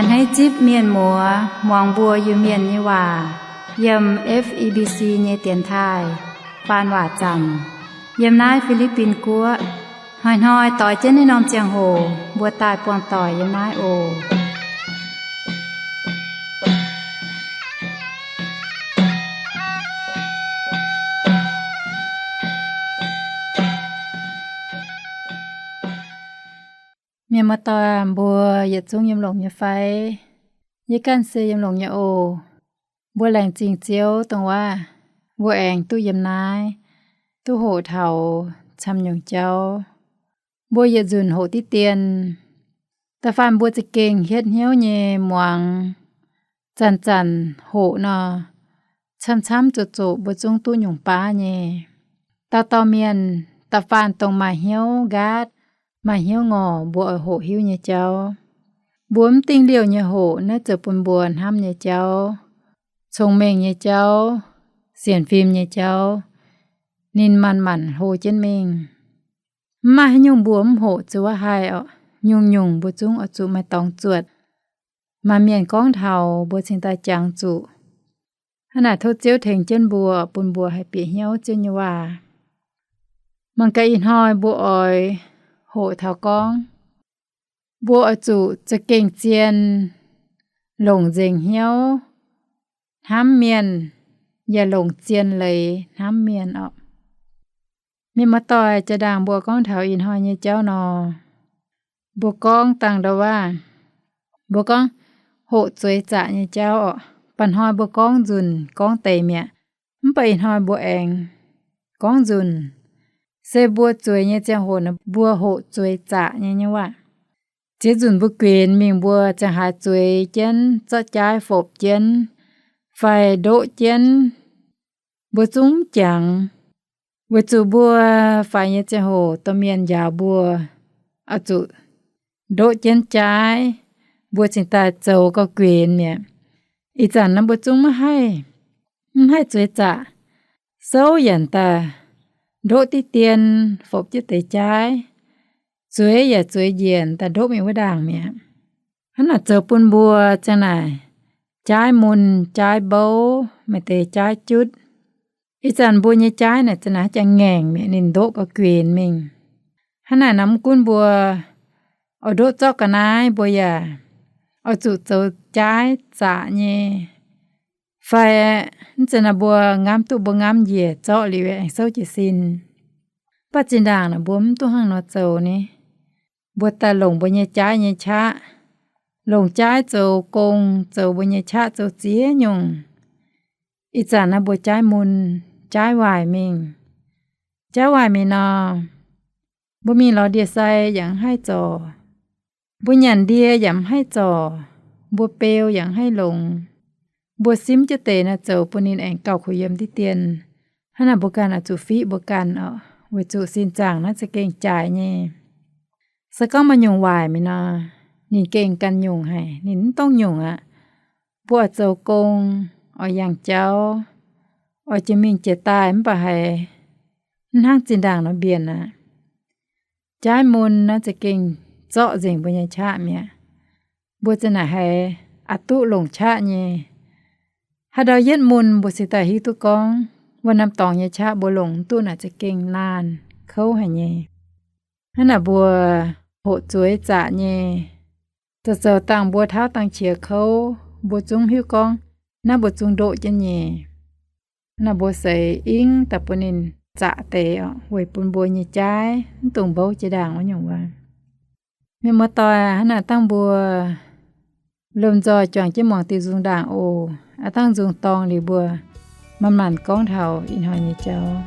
Hneiv zipv mienh muoz muangx mbuo Iu-Mienh nyei waac yiem F E B C nyei dienx taaih faan waac zanc yiem naaiv Fi^li^bin Guoqv. Hnoi-hnoi doix jienv naaiv norm ziangh hoc mbuo daaih buangh doic yiem naaiv oc. Mienh muoz-doic, mbuo yietc zungv yiem longx nyei fai? Yie ganh se yiem longx nyei oc. Mbuo laengz zingh Ziouv dongh waac mbuo aengx duqv yiem naaiv, duqv hoqc taux camv-nyungc jauv. Mbuo yietc nzunc hoqc diqv dien. Da'faanh mbuo za'gengh hietv hnyouv nyei muangx, zanc-zanc hoqc nor, camv-camv zoqc-zoqc mbuo zungv duqv nyungc baav nyei. Dauh dauh mienh, da'faanh dongh maaih hnyouv nqaatv, maaih hnyouv ngorc mbuo oix hoqc hiuv nyei jauv. Mbuo mv dingh liouh nyei hoqc naaiv ziouc bun mbuo hnamv nyei jauv, cong-mengh nyei jauv, sienx fim nyei jauv, ninh manc-manc hlo jienv mingh. Mv maaih haaix nyungc mbuo mv hoqc zuqc wuov haih oc. Nyungc-nyungc mbuo zungv oix zuqc maaih dorngx zuotc. Maaih mienh gorngv taux mbuo cingx daaih jangx zuqc. Hnangv naaic tov Ziouv tengx jienv mbuo, bun mbuo haih bieqc hnyouv Ziouv nyei waac. Mangc gaax ih hnoi mbuo oix hoqc taux gorngv mbuo oix zuqc za'gengh zien longc nzengc hnyouv hnamv mienh, yaac longc zien leiz hnamv mienh oc. Mienh muoz-doic, jaa-ndaangc mbuo gorngv taux ih hnoi nyei jauv nor, mbuo gorngv dangh ndau waac, mbuo gorngv hoqc zueiz zaqc nyei jauv oc. Ba'hnoi mbuo gorngv nzunc gorngv deix mi'aqv, mv baac ih hnoi mbuo aengx gorngv nzunc. Se mbuo zueiz nyei ziangh hoc nor mbuo hoqc zueiz zaqc nyei nyei waac. Ziex nzunc mbuo guenx mingh mbuo ziangh haaix zueiz jienv, zorqv jaaiv fopv jienv, fai ndoqv jienv, mbuo zungv mv jangx. Weic zuqc mbuo faix nyei ziangh hoc domh mienh njaaux mbuo oix zuqc ndoqv jienv jaaiv, mbuo cingx daaih zoux gauh guenx mi'aqv. Ih zanc naaiv mbuo zungv maiv haih, mv haih zueiz zaqc. Souv yaac daaih ndoqv diqv dien, fopv jienv deix jaaiv. Zueiz yaac zueiz njiec daaih ndoqv mingh wuov ndaangc mi'aqv. Hnangv naaic zoux bun mbuo ziang naaic jaaiv mun, jaaiv mbouv, maaih deix jaaiv jutv. Ih zanc mbuo nyei jaaiv naaic ziang naaic haaix jangx ngaengc mi'aqv, ninh ndoqv gauh guenx mingh. Hnangv naaic nor mv gunv mbuo oix ndoqv zorqv ga'naaiv, mbuo yaac oix zuqc zoux jaaiv zaqc nyei. Fai mv zeiz naaic mbuo ngamv duqv mbuo ngamv njiec zorqv liuz aengx souv jiez sin. Mv baac zinh ndaangc naaic mbuo mv duqv hnangv nor zoux ni. Mbuo daaih longc mbuo nyei jaaiv nyei qaqv, longc jaaiv zoux gong, zoux mbuo nyei qaqv zoux ziex nyungc. Ih zanc naaiv mbuo jaaiv mun, jaaiv waaic mingh. Jaaiv waaic mingh nor, mbuo mingh lorz ndie-sai yaac mv haih zorc. Mbuo nyanc ndie yaac mv haih zorc. Mbuo beu yaac mv haih longx. Mbuo simv jienv deix naaiv zoux bun ninh aengx gauh kuh yiem diqv dien. Hnangv naaic mbuo ganh oix zuqc fiqv mbuo ganh oc, weic zuqc sin zaangc naaiv za'gengh jaaix nyei. Se gorngv maaih nyungc waaic mingh nor, ninh gengh ganh nyungc haic, ninh mv dongh nyungc aqv. Mbuo oix zoux gong, oix yangh jauv, oix jiex mingh jiex daaih mv baac haiz mv hnangv zinh ndaangc nor mbienc aqv. Jaaiv mun naaiv za'gengh zorqv nzengc mbuo nyei qaqv mi'aqv. Mbuo za'naaic haiz aqc duqv longc qaqv nyei. Haaix ndau yietv mun mbuo cingx daaih hiuv duqv gorngv wuov norm dorngx nyei qaqv mbuo longc mv duqv naaic za'gengh naanh kouv haic nyei. Hnangv naaic mbuo hoqc zueiz zaqc nyei, zoux zoux dangh mbuo tauv dangh qiex kouv, mbuo zungv hiuv gorngv naaiv mbuo zungv ndoqv jienv nyei. Hnangv naaic mbuo seix ingv daaih bun ninh zaqc deix oc, weic bun mbuo nyei jaaiv mv dungx mbouv jiex ndaangc wuov nyungc wuov. Mienh muoz-doic, hnangv naaic dangh mbuo lomh nzoih juangc jienv muangx diuh nzung ndaangc oc. Aav dangh nzung dorngx liuz mbuo manc-manc gorngv taux ih hnoi nyei jauv.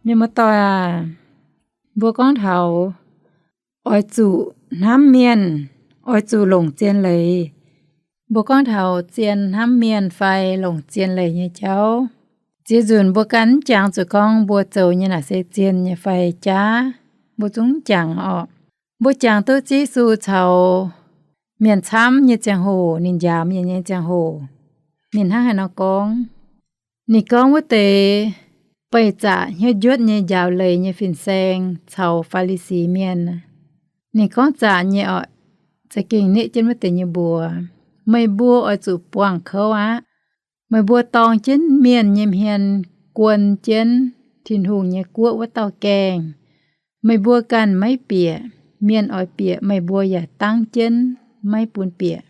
Mienh muoz-doic aac, mbuo gorngv taux oix zuqc hnamv mienh, oix zuqc longc zien leiz. Mbuo gorngv taux zien hnamv mienh fai longc zien leiz nyei jauv, ziex nzunc mbuo ganh mv jangx zuqc gorngv mbuo zoux nyei naaic se zien nyei fai jaav, mbuo zungv mv jangx orqc. Mbuo jangx duqv Yesu caux mienh camv nyei ziangh hoc, ninh njaaux mienh nyei ziangh hoc, ninh hnangv haaix nor gorngv? Ninh gorngv wuov deix beih zaqc hnyouv njuotv nyei njaaux leiz nyei fin-saeng caux Faa^li^si Mienh. Ninh gorngv zaqc nyei orqc, za'gengh neqv jienv wuov deix nyei mbuox, meih mbuo oix zuqc buangh kouv aqv. Meih mbuo dorng jienv mienh nyei hmien guon jienv Tin-Hungh nyei guoqv wuov dauh gaengh. Meih mbuo ganh maiv bieqc, mienh oix bieqc meih mbuo yaac dangv jienv maiv bun bieqc.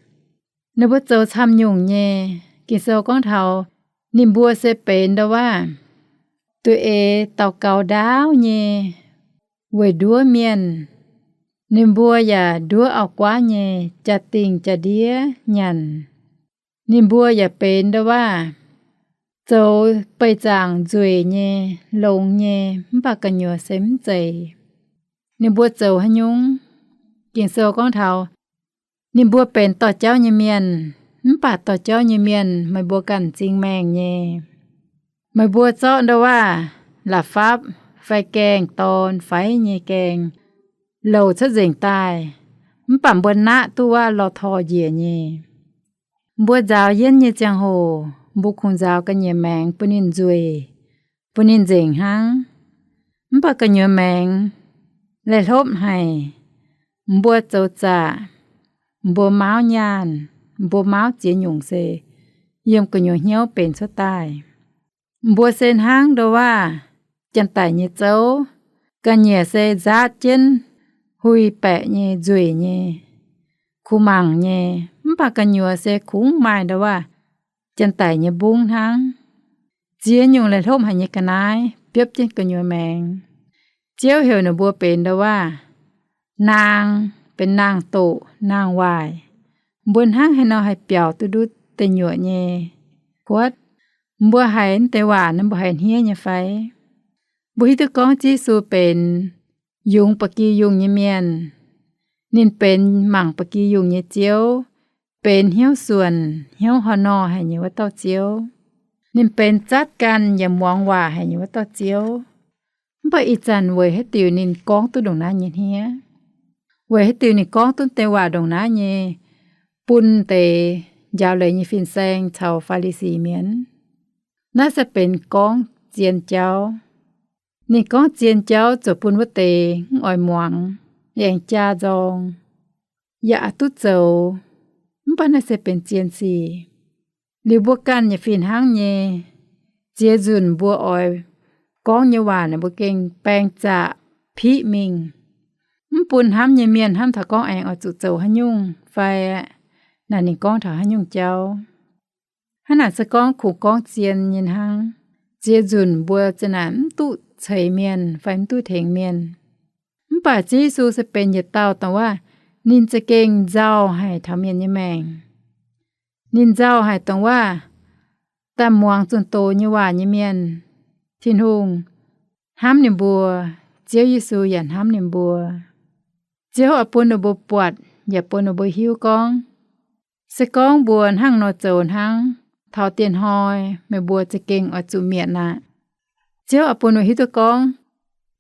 Ninh mbuo zoux camv nyungc nyei. Ging-Sou gorngv taux ninh mbuo se benx nda'waav, duqv-eix daux gaux ndaauv nyei, weic nduov mienh. Ninh mbuo yaac nduov auv-guaav nyei, jaa-dingh jaa-ndiev nyanc. Ninh mbuo yaac benx nda'waav, zoux beih zaangc nzueic nyei, longx nyei, mv baac gu'nyuoz se mv zeiz. Ninh mbuo zoux haaix nyungc? Ging-Sou gorngv taux ninh mbuo benx dorh jauv nyei mienh, mv baac dorh jauv nyei mienh meih mbuo ganh m'zing maengh nyei. Meih mbuo zorqv nda'waav la'fapv fai gaengh dorn faix nyei gaengh louc cuotv nzengc daaih, mv baac mbuo naqv duqv waav lorh tor njiec nyei. Mbuo nzaaux yienv nyei ziangh hoc mbuo kungx nzaaux ga'nyiec maengx bun ninh nzueic, bun ninh nzengc hnangv. Mv baac gu'nyuoz maengx laih hlopv haic, mbuo zoux zaqc, mbuo mauv nyaanh, mbuo mauv ziex nyungc se yiem gu'nyuoz hnyouv benx cuotv daaih. Mbuo se hnangv nda'waav janx-daic nyei zouv, ga'nyiec se nzaatv jienv hui baeqc nyei, nzueic nyei, kuh mangc nyei, mv baac gu'nyuoz se kungx maaih nda'waav janx-daic nyei mbungv hnangv. Ziex nyungc laih hlopv haic nyei ga'naaiv biopv jienv gu'nyuoz maengx. Ziouv heuc ninh mbuo benx nda'waav naang, benx naang-doqc naang-waaic. Mbuo hnangv haaix nor haih biaux duqv ndutv deic nyuoqc nyei kuotv? Mbuo haiz naaiv deix waac nor mbuo haiz hniev nyei fai? Mbuo hiuv duqv gorngv Yesu benx yungz ba'gi yungh nyei mienh. Ninh benx mangc ba'gi yungh nyei Ziouv, benx hnyouv suonc hnyouv hor nor haic nyei wuov dauh Ziouv. Ninh benx zatv ganh yaac muangx waac haic nyei wuov dauh Ziouv. Mv baac ih zanc weic haaix diuc ninh gorngv duqv ndongc naaiv nyei hniev? Weic haaix diuc ninh gorngv duqv deix waac ndongc naaiv nyei bun deix njaaux leiz nyei fin-saeng caux Faa^li^si Mienh? Naaiv se benx gorngv zien jauv. Ninh gorngv zien jauv zoux bun wuov deix mv oix muangx, aengx jaa nzorng, yaac aqc duqv zoux. Mv baac naaiv se benx zien sic. Liuz mbuo ganh yaac fih hnangv nyei. Ziex nzunc mbuo oix gorngv nyei waac naaic mbuo gengh baeng zaqc piqv mingh, mv bun hnamv nyei mienh hnamv taux gorngv aengx oix zuqc zoux haaix nyungc fai naaic ninh gorngv taux haaix nyungc jauv. Hnangv naaic se gorngv kungx gorngv zien nyei hnangv. Ziex nzunc mbuo za'naaic mv duqv ceix mienh fai mv duqv tengx mienh. Mv baac Ziouv Yesu se benx yietc dauh dongh waav ninh za'gengh nzauh haic taux mienh nyei maengc. Ninh nzauh haic dongh waav daaih muangx zunh doz nyei waac nyei mienh. Tin-Hungh hnamv ninh mbuo, Ziouv Yesu yaac hnamv ninh mbuo. Ziouv oix bun ninh mbuo buatc yaac bun ninh mbuo hiuv gorngv, se gorngv mbuo hnangv nor zoux hnangv, taux dieh hnoi meih mbuo za'gengh oix zuqc mietc aqv. Ziouv oix bun mbuo hiuv duqv gorngv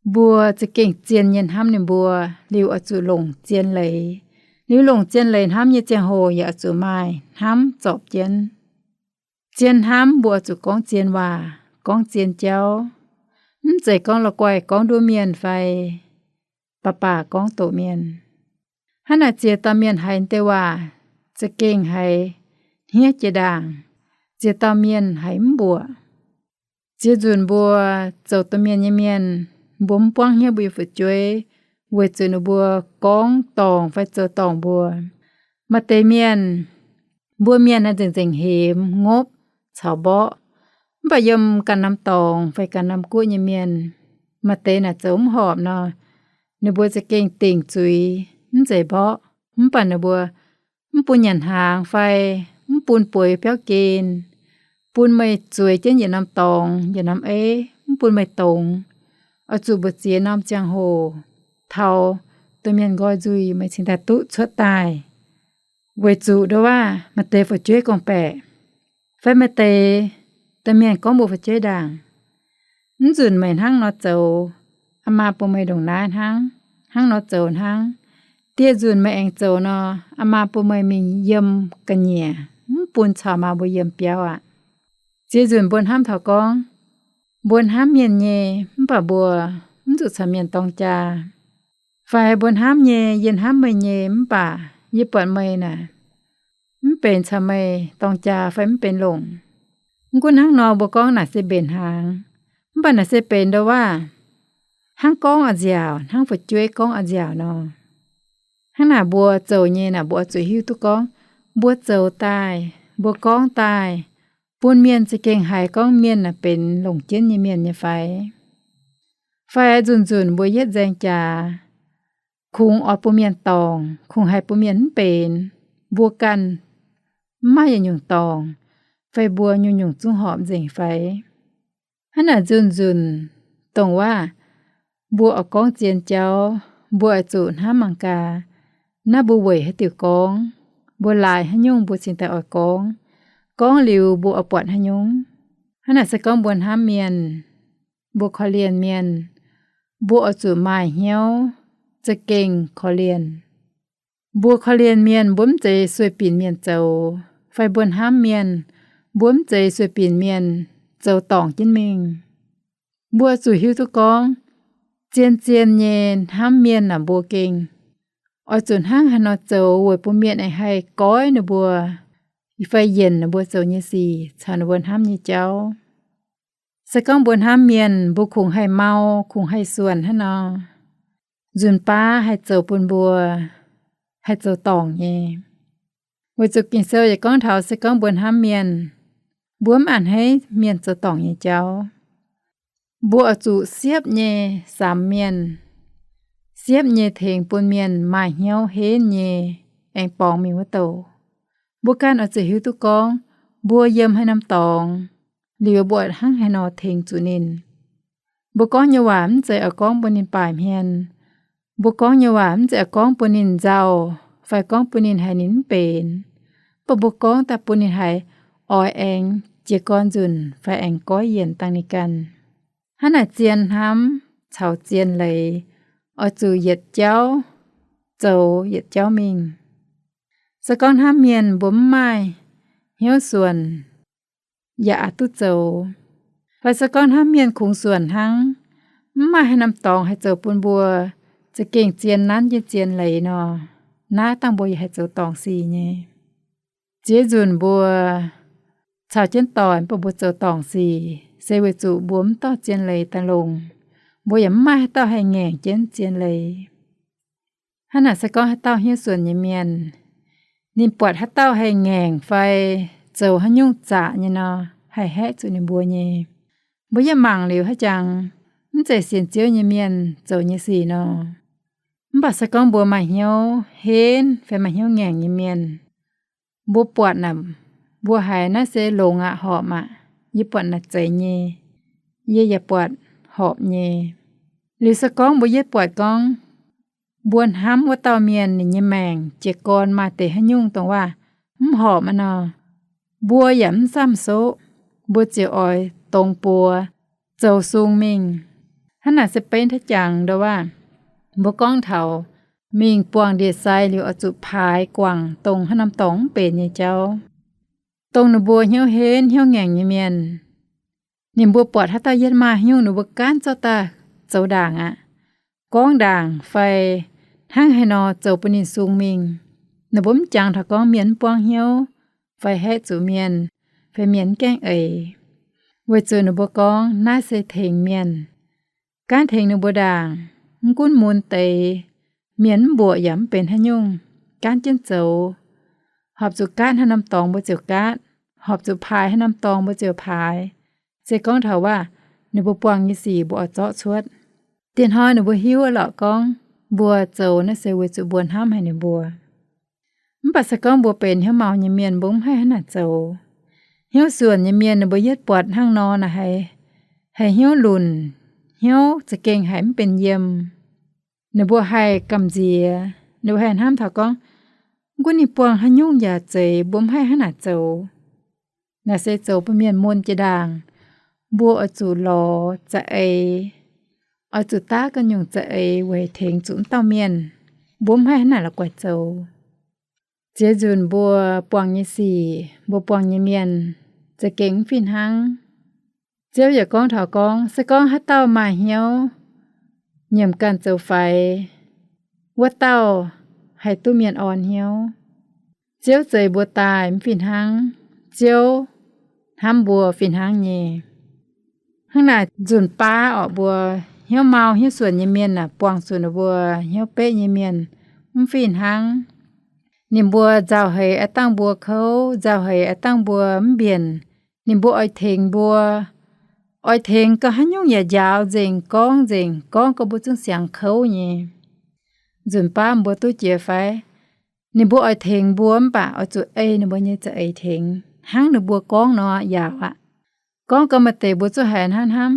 mbuo za'gengh zien nyei hnamv ninh mbuo, liuz oix zuqc longc zien leiz. Liuz longc zien leiz hnamv nyei ziangh hoc yaac oix zuqc maaih hnamv zorpc jienv. Zien hnamv mbuo oix zuqc gorngv zien waac, gorngv zien jauv. Mv zeiz gorngv la'guaih gorngv nduov mienh fai baac baac gorngv doqc mienh. Hnangv naaic ziex dauh mienh haiz deix waac za'gengh haiz hniev jiex ndaangc. Ziex dauh mienh haiz mv mbuoqc. Ziex nzunc mbuo zoux domh mienh nyei mienh, mbuo mv buangv hnyouv mbuo nyei fu'jueiv weic zuqc ninh mbuo gorngv dorngc fai zoux dorngc mbuo. Maaih deix mienh, mbuo mienh naaiv nzengc-nzengc hemx, ngopv caux mborqv. Mv baac yiem ganh norm dorngx fai ganh norm guoqv nyei mienh, maaih deix naaic zoux mv horpc nor, ninh mbuo za'gengh dingc zuiz mv zeiz mborqv. Mv baac ninh mbuo mv bun nyanc hnaangx fai mv bun bueix biauv gen, bun meih zueiz jienv yietc norm dorngx yietc norm eiv, mv bun meih dongz. oix zuqc mbu'ziex norm ziangh hoc taux domh mienh nqoi nzuih meih cingx daaih duqv cuotv daaih. Weic zuqc nduov waac maaih deix fu'jueiv gorngv-baeqc fai maaih deix domh mienh gorngv mbuox fu'jueiv ndaangc, mv nzunc meih hnangv nor zoux, aa maa bun meih ndongc naaiv hnangv, hnangv nor zoux hnangv. Dieh nzunc meih aengx zoux nor, aa maa bun meih mingh yiem ga'nyiec, mv bun caux maa mbuo yiem biauv aqv. Ziex nzunc mbuo hnamv taux gorngv, mbuo hnamv mienh nyei mv baac mbuo mv zuqc caux mienh dorng jaa. Fai mbuo hnamv nyei, yie hnamv meih nyei mv baac yie buatc meih naaic mv benx caux meih dorng jaa fai mv benx longc. Mv gunv hnangv nor, mbuo gorngv naaic se mbenc hnaangx, mv baac naaic se benx nduov waac hnangv gorngv a'nziaauc, hnangv fu'jueiv gorngv a'nziaauc nor. Hnangv naaic mbuo zoux nyei naaic, mbuo oix zuqc hiuv duqv gorngv mbuo zoux daaih, mbuo gorngv daaih, bun mienh za'gengh haiz gorngv mienh naaic benx longc jienv nyei mienh nyei fai? Fai nzunc-nzunc mbuo yietv nzaeng jaax, kungx oix bun mienh dorngc, kungx haiz bun mienh mv benx, mbuo ganh mv maaih yietc nyungc dorngc, fai mbuo nyungc-nyungc zungv horpc nzengc fai? Hnangv naaic nzunc-nzunc, dongh waac mbuo oix gorngv zien jauv, mbuo oix zuqc hnamv mangc gaax, naaiv mbuo weic haaix diuc gorngv, mbuo laaix haaix nyungc mbuo cingx daaih oix gorngv, gorngv liuz mbuo oix buatc haaix nyungc. Hnangv naaic se gorngv mbuo hnamv mienh, mbuo korv-lienh mienh, mbuo oix zuqc maaih hnyouv za'gengh korv-lienh. Mbuo korv-lienh mienh, mbuo mv zeiz sueih binc mienh zoux, fai mbuo hnamv mienh, mbuo mv zeiz sueih binc mienh zoux dorngc jienv mingh. Mbuo zuqc hiuv duqv gorngv, zien-zien nyei hnamv mienh naaic mbuo gengh oix zuqc hnangv haaix nor zoux weic bun mienh aengx haih goiv ninh mbuo fai yienc ninh mbuo zoux nyei sic caux ninh mbuo hnamv nyei jauv. Se gorngv mbuo hnamv mienh, mbuo kungx haih mau, kungx haih suonc hnangv nor, nzunc baav haih zoux bun mbuo haih zoux dorngc nyei. Weic zuqc Ging-Sou yaac gorngv taux se gorngv mbuo hnamv mienh, mbuo mv a'hneiv mienh zoux dorngc nyei jauv. Mbuo oix zuqc siepv nyei samx mienh, siepv nyei tengx bun mienh maaih hnyouv henv nyei aengx borngz mingh wuov douc. Mbuo ganh oix zuqc hiuv duqv gorngv mbuo yiem haaix norm dorngx liuz mbuo hnangv haaix nor tengx zuqc ninh. Mbuo gorngv nyei waac mv zeiz oix gorngv bun ninh baaic hmien. Mbuo gorngv nyei waac mv zeiz oix gorngv bun ninh nzauh fai gorngv bun ninh haiz ninh mv benx. Mv baac mbuo gorngv daaih bun ninh haiz oix aengx jiez gorn nzunc fai aengx goiv yienc dangh ninh ganh. Hnangv naaic zien hnamv caux zien leiz oix zuqc yietc jauv zoux yietc jauv mingh. Se gorngv hnamv mienh mbuo mv maaih hnyouv suonc yaac aqc duqv zoux. Fai se gorngv hnamv mienh kungx suonc hnangv, mv maaih haaix norm dorngx haih zoux bun mbuo za'gengh zien nanv jienv zien leiz nor, naaiv dangh mbuo yaac haih zoux dorngc sic nyei. Ziex nzunc mbuo caux jienv doic, mv baac mbuo zoux dorngc sic se weic zuqc mbuo mv dorh zien leiz daaih longc. Mbuo yaac mv maaih haaix dauh haih ngaengc jienv zien leiz. Hnangv naaic se gorngv haaix dauh hnyouv suonc nyei mienh, ninh buatc haaix dauh haih ngaengc fai zoux haaix nyungc zaqc nyei nor, haih haeqv zuqc ninh mbuo nyei. Mbuo yietv mangc liuz haiz jangx, mv zeiz sienx Ziouv nyei mienh zoux nyei sic nor. Mv baac se gorngv mbuo maaih hnyouv henv fai maaih hnyouv ngaengc nyei mienh, mbuo buatc naaic, mbuo haiz naaiv se longx aqv, horpc aqv, yie buatc naaic zeiz nyei, yie yaac buatc horpc nyei. Liuz se gorngv mbuo yietv buatc gorngv mbuo hnamv wuov dauh mienh ninh nyei maengc jiez gorn maaih deix haaix nyungc dongh waac mv horpc aqv nor, mbuo yaac mv samh soqv, mbuo ziouc oix dongz buoz zoux sung mingh. Hnangv naaic se benx taux jangx nduov waac mbuo gorngv taux mingh buangh ndie-sai liuz oix zuqc paaix guangc dongh haaix norm dorngx mv benx nyei jauv. Dongh ninh mbuo hnyouv henv hnyouv ngaengc nyei mienh, ninh mbuo buatc haaix dauh yietv maaih haaix nyungc ninh mbuo gaanv zorqv daaih zoux ndaangc aqv, gorngv ndaangc fai hnangv haaix nor zoux bun ninh sung mingh. Ninh mbuo mv jangx taux gorngv mienh mv buangv hnyouv fai haeqv zuqc mienh fai mienh mv gaengh eix, weic zuqc ninh mbuo gorngv naaiv se tengx mienh. Gaanv tengx ninh mbuo ndaangc, mv gunv mun deix, mienh mv mbuoqc yaac mv benx haaix nyungc, gaanv jienv zoux. Horpc zuqc gaatv haaix norm dorngx mbuo ziouc gaatv, horpc zuqc paaix haaix norm dorngx mbuo ziouc paaix. Se gorngv taux waac ninh mbuo buangh nyei sic mbuo oix zorqv cuotv. Diex hnoi ninh mbuo hiuv lorqc gorngv mbuo zoux naaiv se weic zuqc mbuo hnamv haic ninh mbuo. Mv baac se gorngv mbuo benx hnyouv maux nyei mienh, mbuo mv haih hnangv naaic zoux. Hnyouv suonc nyei mienh ninh mbuo yietv buatc hnangv nor naaic haiz, haiz hnyouv lunc, hnyouv za'gengh haiz mv benx yiem. Ninh mbuo haih gamh nziex, ninh mbuo haih hnamv taux gorngv, mv gunv ninh buangh haaix nyungc yaac zeiz, mbuo mv haih hnangv naaic zoux. Naaic se zoux bun mienh mun jiex ndaangc, mbuo oix zuqc lorz za'eix, oix zuqc daav ganh nyungc za'eix weic tengx zuqc wuov dauh mienh. Mbuo mv haih hnangv naaic la'guaih zoux. Ziex nzunc mbuo buangh nyei sic, mbuo buangh nyei mienh, za'gengh mv fih hnangv. Ziouv yaac gorngv taux gorngv, se gorngv haaix dauh maaih hnyouv nyiemc ganh zoux faix, wuov dauh haih duqv mienh orn hnyouv. Ziouv zeix mbuo daaih mv fih hnangv. Ziouv hnamv mbuo fih hnangv nyei. Hnangv naaic nzunc baav orqc, mbuo hnyouv mau hnyouv suonc nyei mienh aah, buangh zuqc ninh mbuo hnyouv beqv nyei mienh mv fih hnangv. Ninh mbuo nzauh heix aqv, dangh mbuo kouv, nzauh heix aqv, dangh mbuo mv mbienc. Ninh mbuo oix tengx mbuo, oix tengx gauh haaix nyungc yaac njaaux nzengc, gorngv nzengc, gorngv gauh mbuo zungv siangx kouv nyei. Nzunc baav mbuo duqv jiex fai? Ninh mbuo oix tengx mbuo mv baac oix zuqc ei ninh mbuo nyei za'eix tengx, hnangv ninh mbuo gorngv nor yaac aqv. Gorngv gauh maaih deix mbuo zuqc haiz hnangv hnamv,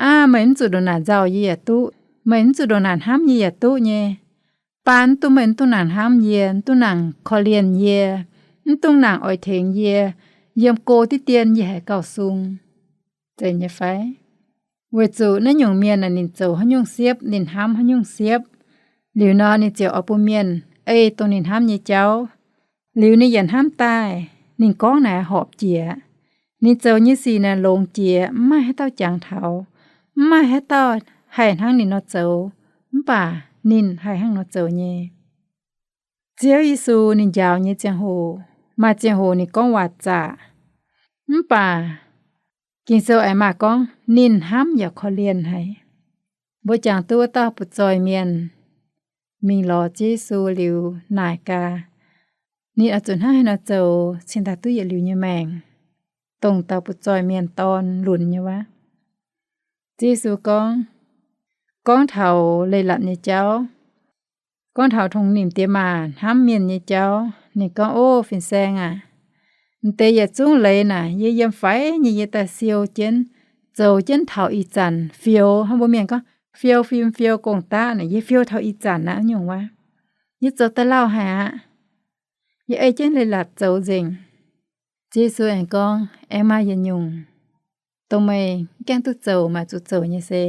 aav, meih mv zuqc ndongc naaic nzauh yie yaac duqv, meih mv zuqc ndongc naaic hnamv yie yaac duqv nyei. Baan mv dungx meih mv dungx nangc hnamv yie, mv dungx nangc korv-lienh yie, mv dungx nangc oix tengx yie, yiem go diqv dien yie haiz gauh sung. Zeiz nyei fai? Weic zuqc naaiv nyungc mienh aah, ninh zoux haaix nyungc siepv, ninh hnamv haaix nyungc siepv. Liuz nor ninh ziouc oix bun mienh ei dongh ninh hnamv nyei jauv. Liuz ninh yaac hnamv daaih, ninh gorngv naaic horpc jiex. Ninh zoux nyei sic naaic longx jiex, mv maaih haaix dauh jangx taux, mv maaih haaix dauh haih hnangv ninh nor zoux, mv baac ninh haih hnangv nor zoux nyei. Ziouv Yesu ninh njaaux nyei ziangh hoc, maaih ziangh hoc ninh gorngv waac zaqc. Mv baac Ging-Sou aengx maaih gorngv ninh hnamv yaac korv-lienh haic. Mbuo jangx duqv wuov dauh butv-zoih mienh mingh lorz Ziouv Yesu liuz naaic gaax, ninh oix zuqc hnangv haaix nor zoux cingx daaih duqv yietc liuz nyei maengc, dongh dauh butv-zoih mienh dorn lunx nyei wuov. Ziouv Yesu gorngv, gorngv taux leiz-latc nyei jauv, gorngv taux dongh ninh diex maac hnamv mienh nyei jauv, ninh gorngv, O fin-saeng aac, m'deix yietc zungv leiz naaic yie yiem faix nyei yie daaih siou jienv, zoux jienv taux ih zanc fiou. Hnangv mbuo mienh gorngv fiou fim fiou gong-daqv naaic, yie fiou taux ih zanc naaiv nyungc wuov. Yie zoux daaih lauh haic aqv. Yie ei jienv leiz-latc zoux nzengc. Ziouv Yesu aengx gorngv, Aengx maaih yietc nyungc, dongh meih mv gaengh duqv zoux, meih zuqc zoux nyei se,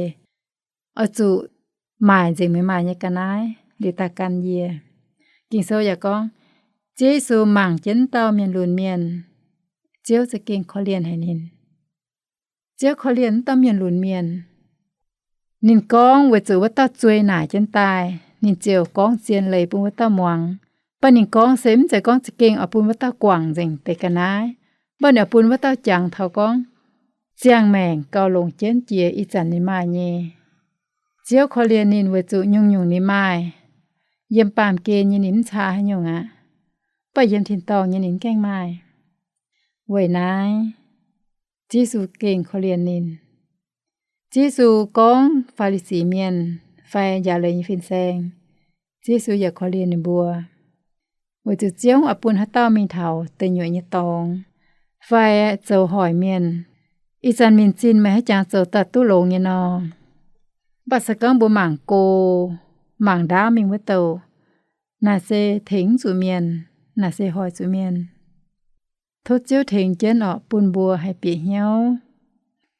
oix zuqc maaic nzengc meih maaih nyei ga'naaiv liuz daaih gan yie. Ging-Sou yaac gorngv, Ziouv Yesu mangc jienv dauh mienh lunx mienh, Ziouv za'gengh korv-lienh haic ninh. Ziouv korv-lienh wuov dauh mienh lunx mienh. Ninh gorngv weic zuqc wuov dauh zuei naaic jienv daaih, ninh ziouc gorngv zien leiz bun wuov dauh muangx. Mv baac ninh gorngv se mv zeiz gorngv za'gengh oix bun wuov dauh guangc nzengc deix ga'naaiv. Mv baac ninh oix bun wuov dauh jangx taux gorngv, ziangh maengc gauh longc jienv jiex ih zanc ninh maaih nyei. Ziouv korv-lienh ninh weic zuqc nyungc-nyungc ninh maaih, yiem baamh gen nyei ninh mv caa haaix nyungc aqv. Mv baac yiem tin-dorngh nyei ninh mv gaengh maaih. Weic naaiv, Ziouv Yesu gengh korv-lienh ninh. Ziouv Yesu gorngv Faa^li^si Mienh fai njaaux leiz nyei fin-saeng, Ziouv Yesu yaac korv-lienh ninh mbuo. Weic zuqc Ziouv oix bun haaix dauh mingh taux deic nyuoqc nyei dorngx, fai zoux hoic mienh, ih zanc minc zinh meih haaix jangx zoux daaih duqv longx nyei nor. Mv baac se gorngv mbuo mangc go, mangc ndaauv mingh wuov douh, naaic se tengx mv zuqc mienh, naaic se hoic zuqc mienh. Tov Ziouv tengx jienv orqc, bun mbuo haih bieqc hnyouv,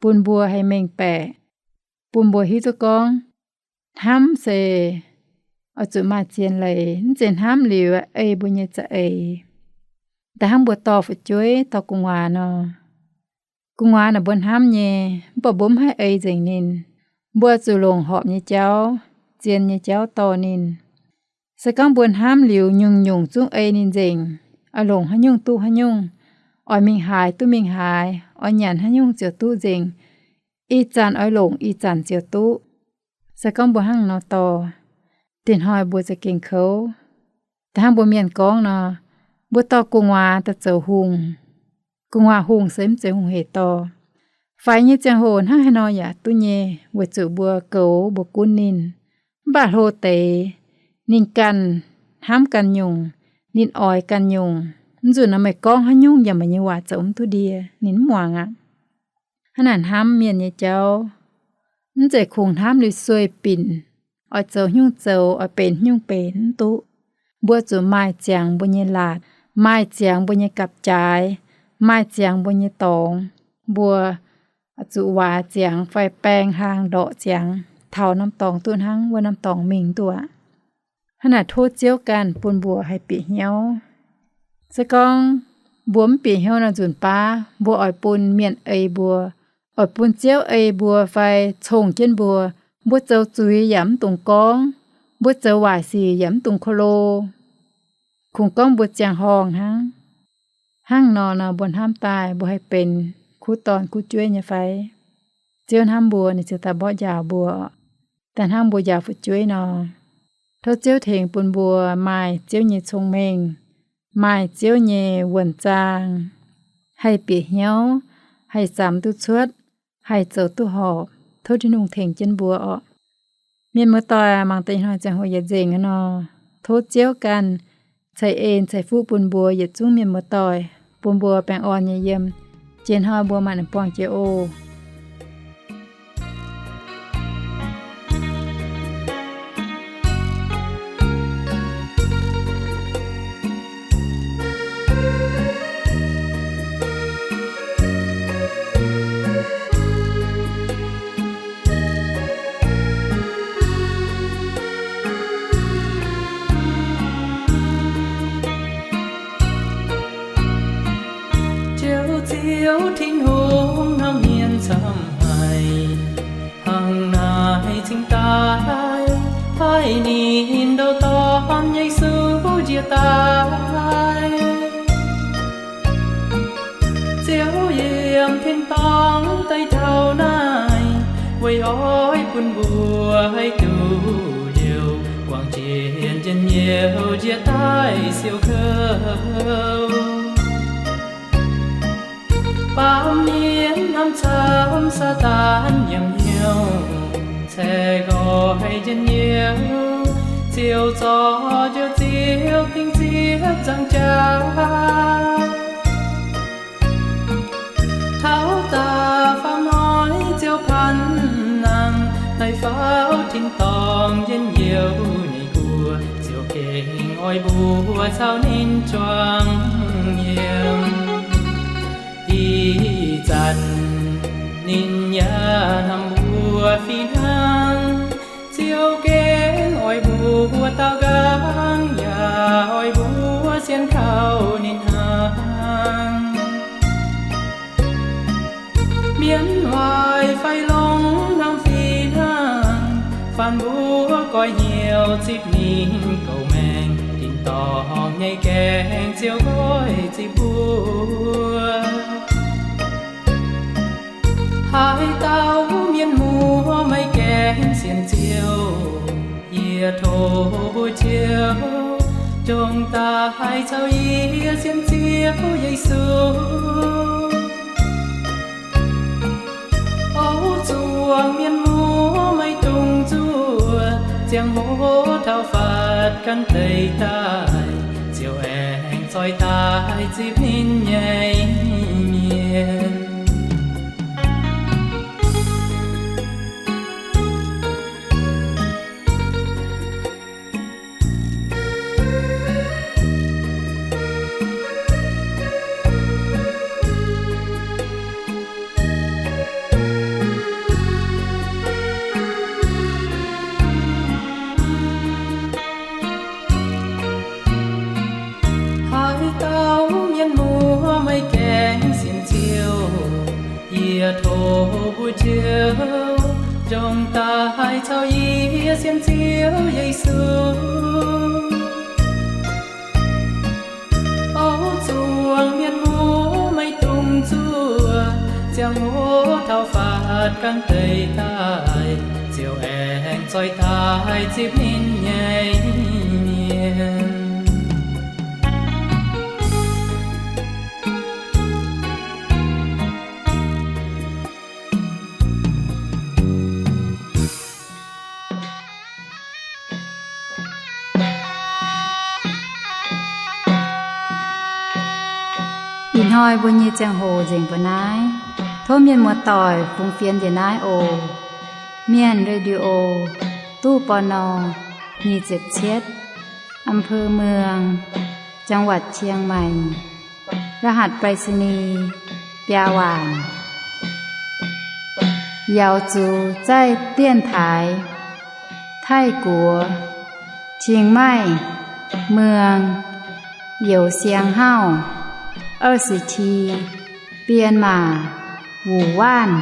bun mbuo haih mengh baeqc, bun mbuo hiuv duqv gorngv, hnamv se oix zuqc maaih zien leiz, mv zeiz hnamv liuz ei mbuo nyei za'eix. Da'hnangv mbuo dorh fu'jueiv, dorh gu'nguaaz nor, gu'nguaaz naaic mbuo hnamv nyei, mv baac mbuo mv haih ei nzengc ninh. Mbuo zuqc longc horpc nyei jauv, zien nyei jauv dorh ninh. Se gorngv mbuo hnamv liuz nyungc-nyungc zungv ei ninh nzengc, oix longc haaix nyungc duqv haaix nyungc, oix mingh haaix duqv mingh haaix, oix nyanc haaix nyungc ziouc duqv nzengc, ih zanc oix longc ih zanc ziouc duqv. Se gorngv mbuo hnangv nor dorh, dinh hnoi mbuo za'gengh kouv. Da'hnangv mbuo mienh gorngv nor, mbuo dorh gu'nguaaz daaih zoux hungh. Gu'nguaaz hungh se mv zeiz hungh hec dorh. Faix nyei ziangh hoc hnangv haaix nor yaac duqv nyei, weic zuqc mbuo goux mbuo gunv ninh. Mv baac hlo deix, ninh ganh hnamv ganh nyungc, ninh oix ganh nyungc. Mv nzunc nor meih gorngv haaix nyungc yaac meih nyei waac zoux mv duqv ndie, ninh mv muangx aqv. Hnangv naaic hnamv mienh nyei jauv, Mv zeiz kungx hnamv liuz sueih binc, oix zoux hnyungv zoux, oix benx hnyungv benx, mv duqv. Mbuo zuqc maaih ziangx mbuo nyei laatc, maaih ziangx mbuo nyei gapv-jaaix, maaih ziangx mbuo nyei dorngx. Mbuo zuqc waaic ziangx fai baeng hlang ndorqc ziangx taux norm dorngx duqv hnangv, wuov norm dorngx mingh duqv aqv. Hnangv naaic tov Ziouv ganh bun mbuo haih bieqc hnyouv. Se gorngv mbuo mv bieqc hnyouv nor, nzunc baav mbuo oix bun mienh ei mbuo, oix bun Ziouv ei mbuo fai cong jienv mbuo. Mbuo zoux zuiz yaac mv dungx gorngv, mbuo zoux waaic sic yaac mv dungx ko lo. Kungx gorngv mbuo ziangh horngh hnangv. Hnangv nor nor, mbuo hnamv daaih mbuo haih benx kuv dorn kuv jueiv nyei fai? Ziouv hnamv mbuo, ninh ziouc daaih mborqv njaaux mbuo, daaih hnangv mbuo njaaux fu'jueiv nor. Tov Ziouv tengx bun mbuo maaih Ziouv nyei cong-mengh, maaih Ziouv nyei wuonh zaang, haih bieqc hnyouv, haih samx duqv cuotv, haih zoux duqv horpc. Tov Tin-Hungh tengx jienv mbuo orqc. Mienh muoz-doic, mangc deix ih hnoi ziangh hoc yietc nzengc nor, tov Ziouv ganh ceix en ceix fuqv bun mbuo yietc zungv mienh muoz-doic, bun mbuo baengh orn nyei yiem. Jiex hnoi mbuo maaih buangh jiex oc. Ziouv, Ziouv Tin-Hungh hnamv mienh camv haic, hnangv naaic cingx daaih haih ninh ndou dorn Yesu njiec daaih. Ziouv yiem tin-dorngh daaih taux naaiv, weic oix bun mbuo haih duqv liouh guangc jiex njien-youh njiec daaih siou kouv. Baamh mienh hnamv camv Saadaan yiem hnyouv, ceix nqoi njien-youh, ziouc zorc njoux Ziouv dingc ziepc nzaangc jaax. Taux da'faam hnoi Ziouv paanv nangh, naaiv faaux tin-dorngh njien-youh nyei guoqv, Ziouv gengh oix mbuo caux ninh juangc yiem. Ih zanc ninh yaac hnamv mbuo fih hnangv. Ziouv gengh oix mbuo daaux nqaang, yaac oix mbuo sienx kaux ninh hnangv. Mienh waaic fai longx hnamv fih hnangv, faanh mbuo goiv hnyouv zipv ninh gouv maengx, tin-dorngh nyei gaengh Ziouv goiv zipv mbuo. Haaix dauh mienh muoz maiv gaengh sienx Ziouv, yie tov mbuox Ziouv, ndongc daaih caux yie sienx Ziouv Yesu. O zuangx mienh muoz, maiv dungx zuov, ziangh hoc taux fatv ganh deix daaih, Ziouv aengx zoih daaih zipv ninh nyei mienh. Haaix dauh mienh muoz maiv gaengh sienx Ziouv, yie tov mbuox Ziouv, ndongc daaih caux yie sienx Ziouv Yesu. O zuangx mienh muoz, maiv dungx zuov, ziangh hoc taux fatv ganh deix daaih, Ziouv aengx zoih daaih zipv ninh nyei mienh. Ih hnoi mbuo nyei ziangh hoc nzengc mbuo naaiv. Tov mienh muoz-doic fungx fienx njiec naaiv oc. Mienh Radio, ตู้ ปณ. nyic ziepc cietv, อำเภอเมือง จังหวัดเชียงใหม่ รหัสไปรษณีย์ biaa waanc. Yaux zuqc zaih 电台 Taiv-Guoqv, Chiang Mai, Muang, Youz Siang Hauv, 二十七, Bienh Maac, Wuc Waanv.